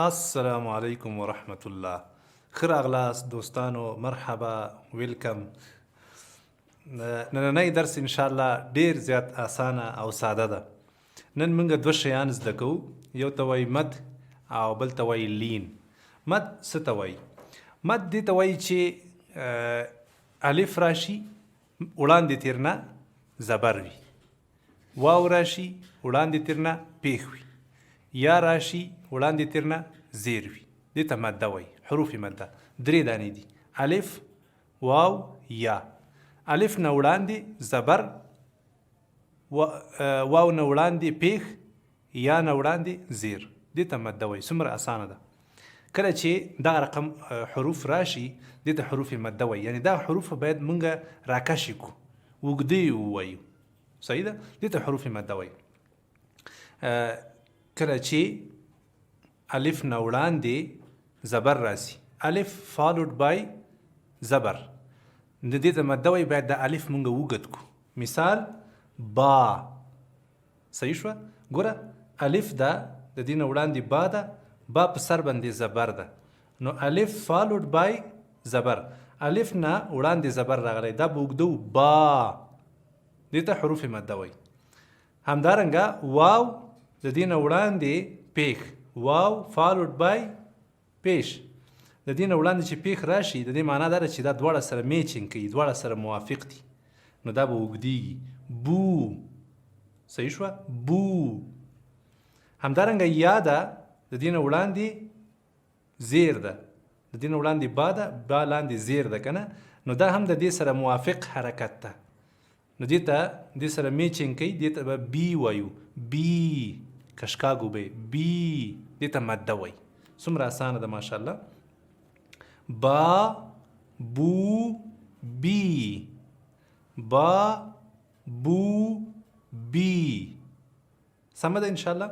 السلام علیکم ورحمت الله. ښه راغلاست دوستانو، مرحبا، ویلکم. نننی درس ان شاء الله ډیر زیات اسانه او ساده ده. نن موږ دوه شیان زده کوو، یو ته وایي مد او بل ته وایي لین. مد څه ته وایي؟ مد دې ته وایي چې الف راشي، وړاندې تیرنه زبر وي، واو راشي، وړاندې ترنه پیښ وي، یا راشي، وړاندې ترنه زیر وي. دې ته ماده وایي. حروف ماده درې دانې دي: الف، واو، یا. الف نه وړاندې زبر، واو نه وړاندې پیښ، یا نه وړاندې زیر، دې ته ماده وایي. څومره اسانه ده! کله چې دغه رقم حروف راشي، دې ته حروف ماده وایي، یعنی دا حروف باید مونږ راکشي کو، اوږدې ووایو. صحیح ده؟ دې ته حروف ماده وایي. کله چې الف نه وړاندې زبر راسي، الف فالوډ بای زبر، د دې ته ماده وایي. باید د الف مونږ اوږد کو. مثال با. صحیح شوه؟ ګوره، الف ده، د دې نه وړاندې با ده، با په سر باندې زبر ده، نو الف فالوډ بای زبر، الف نه وړاندې زبر راغلی، دا به اوږدو، با. دې ته حروف ماده وایي. همدارنګه واو، د دې نه وړاندې پیښ، واو فالوډ بای پیش، د دې نه وړاندې چې پیښ راشي، د دې معنا دا ده چې دا دواړه سره میچینګ کوي، دواړه سره موافق دي، نو دا به اوږدېږي، بو. صحیح شوه؟ بو. همدارنګه یا ده، د دې نه وړاندې زیر ده، د دې نه وړاندې با ده، با لاندې زیر ده که نه؟ نو دا هم د دې سره موافق حرکت ده، نو دې ته دې سره میچینګ کوي، دې ته به بی وایو، بی کشکاګو به بی. دې ته ماده وایي. څومره اسانه ده، ماشاءالله. با، بو، بی، با، بو، بی. سمه ده انشاءالله.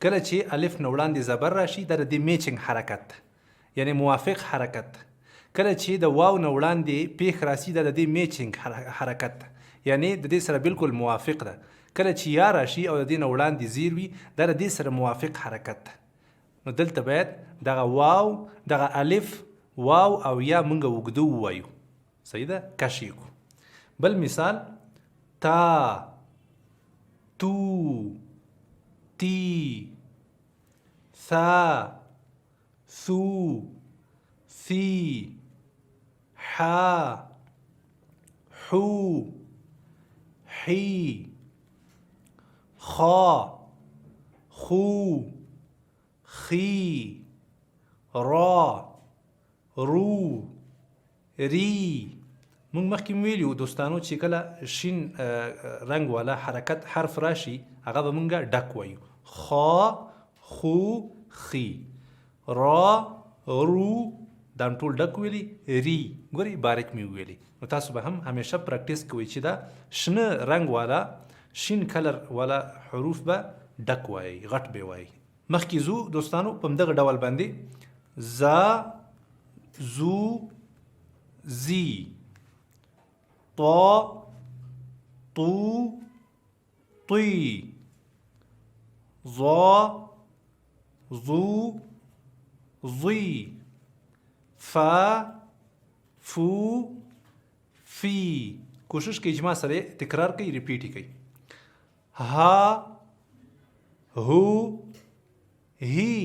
کله چې الف نه وړاندې زبر راشي، دا د دې میچینګ حرکت ده، یعنی موافق حرکت ده. کله چې د واو نه وړاندې پیښ راسي، دا د دې میچینګ حرکت ده، یعنی د دې سره بالکل موافق ده. کله چې یا راشي او د دې نه وړاندې زیر وي، دا د دې سره موافق حرکت ده، نو دلته باید دغه واو، دغه الف، واو او یا مونږ اوږده ووایو. صحیح ده؟ کش یې کړو. بل مثال: تا، تو، تی، ثا، ثو، ثی، حا، حو، حی، خا، خو، خی، را، رو، ری. مونږ مخکې ویلي وو دوستانو چې کله شین رنګ والا حرکت حرف راشي، هغه به مونږ ډک وایو: خا، خو، خی، را، رو. دا ټول ډک ویلي. ری، ګورئ، باریک مې وویلي. نو تاسو به هم همیشه پریکټیس کوئ چې دا شنه رنګ والا، شین کلر والا حروف به ډک وایي، غټ به وایي. مخکې ځو دوستانو په همدغه ډول باندې: زا، زو، زی، طا، طو، طی، ظا، ظو، ظی، فا، فو، فی. کوشش کوئ چې ما سره تکرار کوئ، ریپیټ یې کوئ. ها، هو، هی،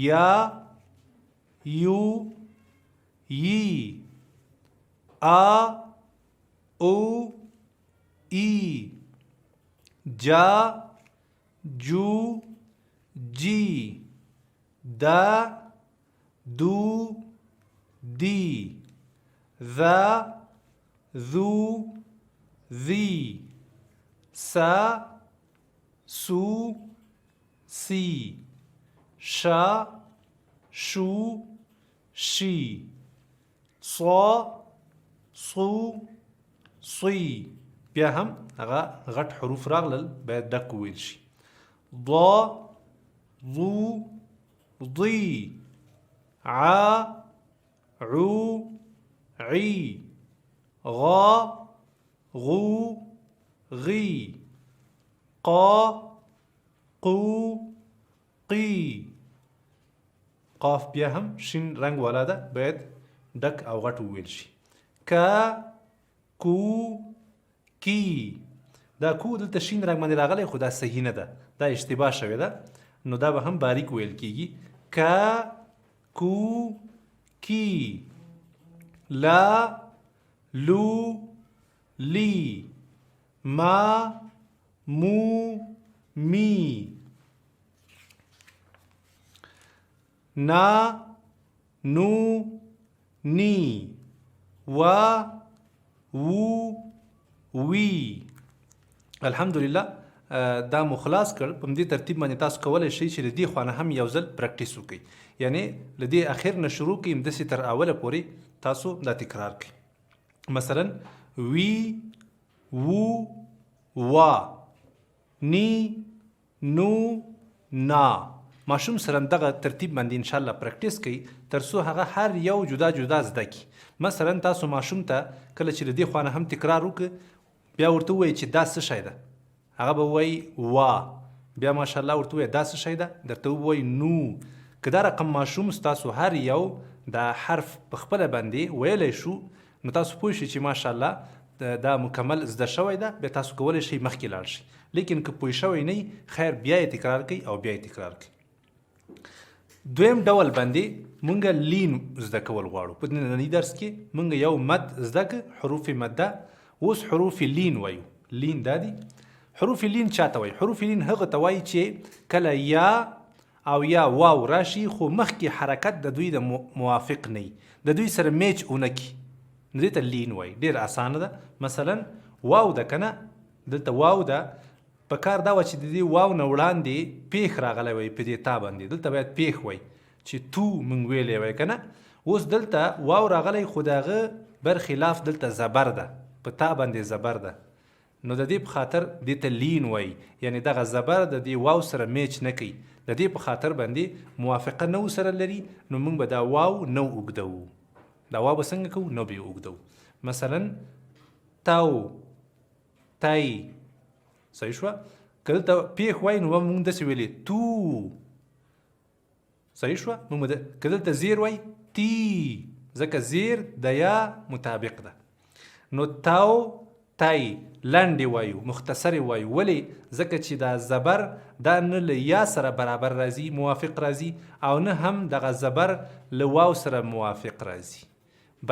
یا، یو، یی، ا، او، ای، جا، جو، جی، دا، دو، دی، ذا، ذو، ذی، سا، سو، سی، شا، شو، شي، صا، صو، صي. بیا هم هغه غټ حروف راغلل، باید ډک وویل شي: ضا، ضو، ضي، ع، عو، عي، غا، غو، غي، قا، قو، قي. قاف بیا هم شین رنګ والا ده، باید ډک او غټ وویل شي. ک، کو، کی. دا کو دلته شین رنګ باندې راغلی، خو دا صحیح نه ده، دا اشتباه شوې ده، نو دا به هم باریک ویل کیږي. ک، کو، کی. لا، لو، لی. ما، مو، می. نا، نو، نی. وا، وو، وی. الحمدلله، دا مو خلاص کړ. په دې ترتیب باندې تاسو کولی شئ چې له دې خوا نه هم یو ځل پریکټیس وکړئ، یعنی له دې اخر نه شروع کړئ، همداسې تر اوله پورې تاسو دا تکرار کړئ. مثلا وی، وو، وا، نی، نو، نا. ماشوم سره دغه ترتیب باندې ان شاء الله پریکټیس کوي، تر څو هغه هر یو جدا جدا زده کړي. مثلا تاسو ماشوم ته کله چې له دې خوا نه هم تکرار وکړي، بیا ورته ووایي چې دا څه شی ده، هغه به ووایي وا. بیا ماشاءالله ورته ووایي دا څه شی ده، درته ووایي نو. که دا رقم ماشوم ستاسو هر یو دا حرف په خپله باندې ویلی شو، نو تاسو پوه شئ چې ماشاءالله دا مکمل زده شوی ده، بیا تاسو کولی شئ مخکې لاړ شئ. لیکن که پوه شوی نه، خیر بیا یې تکرار کړئ او بیا یې تکرار کړئ. دویم ډول باندې مونږ لین زده کول غواړو. په ننني درس کې مونږ یو مد زده کړ، حروف مده. اوس حروف لین وایو. لین دا دي. حروف لین چاته وایي؟ حروف لین هغه ته وایي چې کله یا او یا واو راشي، خو مخکې حرکت د دوی د موافق نه وي، د دوی سره میچ ونه کړي، نو دې ته لین وایي. ډېر اسانه ده. مثلا واو ده که نه، دلته واو ده، په کار دا وه چې د دې واو نه وړاندې پیښ راغلی وای په دې تا باندې، دلته باید پیښ وای چې تو مونږ ویلی وای که نه. اوس دلته واو راغلی، خو د هغه برخلاف دلته زبر ده، په تا باندې زبر ده، نو د دې په خاطر دې ته لین وایي. یعنې دغه زبر د دې واو سره میچ نه کوي، د دې په خاطر باندې موافقه نه سره لري، نو مونږ به دا واو نه اوږدوو. دا واو به څنګه کوو؟ نه به یې اوږدوو. مثلا تاو، تای. صحیح شوه؟ که دلته پیښ وای نو به مونږ داسې ویلې تو. صحیح شوه؟ مونږ به که دلته زیر وای تی، ځکه زیر د یا مطابق ده. نو تاو، تای لنډې وایو، مختصرې وایو. ولې؟ ځکه چې دا زبر دا نه له یا سره برابر راځي، موافق راځي، او نه هم دغه زبر له واو سره موافق راځي،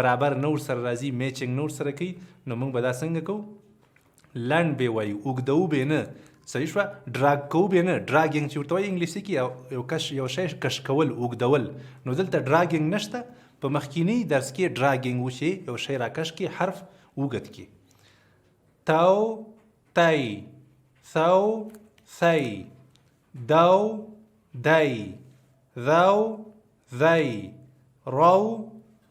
برابر نه ورسره راځي، میچنګ نه ورسره کوي. نو موږ به دا څنګه کوو؟ لنډ به وایو، اوږدوو به نه. صحیح شوه؟ ډراګ کوو به نه. ډراګینګ چې ورته وایي انګلیسي کې، یو شی کش کول، اوږدول. نو دلته ډراګینګ نشته. په مخکینی درس کې ډراګینګ و چې یو شی راکش کړي، حرف اوږد کړي. تاو، تای، ثاو، ثای، داو، دای، ذاو، ذای، راو،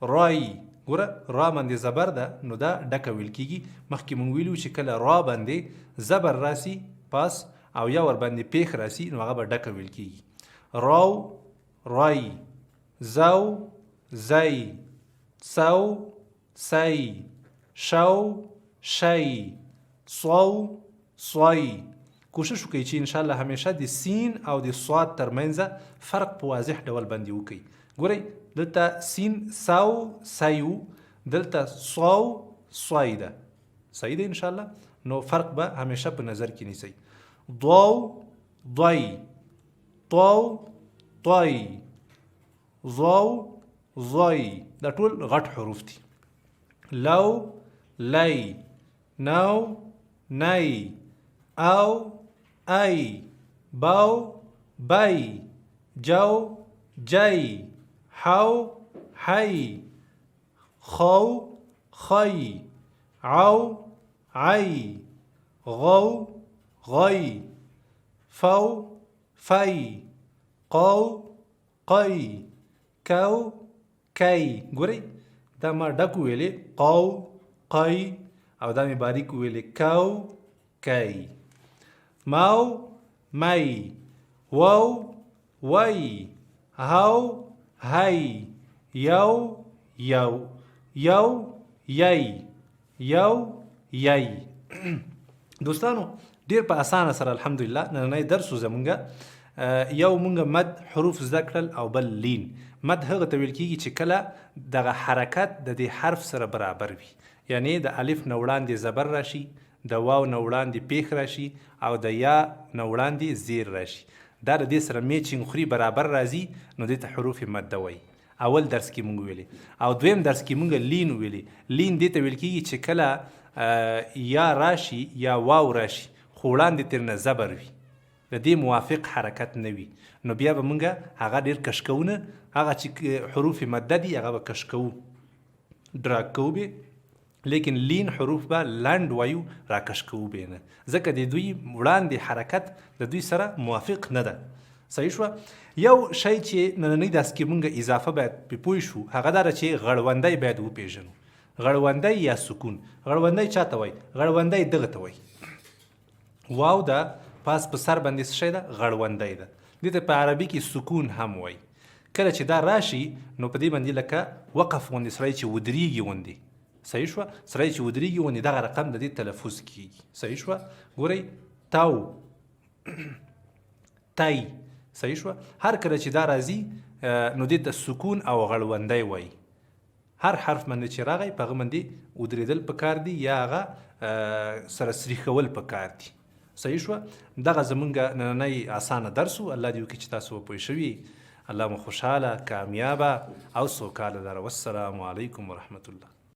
رای. ګوره را باندې زبر ده، نو دا ډکه ویل کیږي. مخکې مونږ ویلو چې کله را باندې زبر راسي پاس او یا ور باندې پیښ راسي، نو هغه به ډکه ویل کیږي. راو، رای، زاو، زای، ساو، سای، شاو، شای، صاو، صای. کوشش وکړئ چې انشاءالله همیشه د سین او د صاد ترمنځ فرق په واضح ډول باندې وکړئ. ګورئ دلته سین ساو سایو، دلته صاو صای ده. صحیح ده انشاءالله؟ نو فرق به همیشه په نظر کې نیسئ. ضاو، ضای، طاو، طای، ظاو، ظای. دا ټول غټ حروف دي. لو، لی، نو، نی، او، ای، باو، بی، جو، جی، حو، حی، خو، خی، عو، عی، غو، غی، فو، فی، قو، قی، کو، کی. ګورئ دا ما ډک ویلې قو، قی، او دا مې باریک ویلې کو، کی. ماو، می، وو، وی، هاو، هی، یو، یو، یو، یی، یو، یی. دوستانو ډیر په اسانه سره الحمدلله نننی درس و زمونږ. یو مونږ مد حروف زده کړل او بل لین. مد هغه ته ویل کیږي چې کله دغه حرکت د دې حرف سره برابر وي، یعنی د الف نه وړاندې زبر راشي، د واو نه وړاندې پیښ راشي او د یا نه وړاندې زیر راشي، دا د دې سره میچینګ خوري، برابر راځي، نو دې ته حروف مده وایي. اول درس کې مونږ ویلي او دویم درس کې مونږ لین ویلي. لین دې ته ویل کیږي چې کله یا راشي یا واو راشي خو وړاندې ترنه زبر وي، د دې موافق حرکت نه وي، نو بیا به مونږ هغه ډیر کش کوو نه، هغه چې حروف مده دي هغه به کش کوو، ډراګ کوو به، لیکن لین حروف به لنډ وایو، راکش کوو به نه، ځکه د دوی وړاندې حرکت د دوی سره موافق نه ده. صحیح شوه؟ یو شی چې نننۍ درس کې مونږ اضافه باید پرې پوه شو هغه دا ده چې غړوندی باید وپېژنو. غړوندی یا سکون. غړوندی چا ته وایي؟ غړوندی دغه ته وایي. واو ده پاس په سر باندې څه شی ده؟ غړوندی ده. دې ته په عربي کې سکون هم وایي. کله چې دا راشي نو په دې باندې لکه وقف غوندې سړی چې ودرېږي غوندې، صحیح شوه؟ سړی چې ودرېږي غوندې دغه رقم د دې تلفظ کیږي. صحیح شوه؟ ګورئ تاو تای، صحیح شوه؟ هر کله چې دا راځي نو دې ته سکون او غړوندی وایي. هر حرف باندې چې راغی په هغه باندې ودرېدل پکار دي یا هغه سره سریښول پکار دي. صحیح شوه؟ دغه زمونږ نننی اسانه درس و. الله دې وکړي چې تاسو به پوه شوي. الله مو خوشحاله، کامیابه او سوکاله لره. والسلام علیکم ورحمت الله.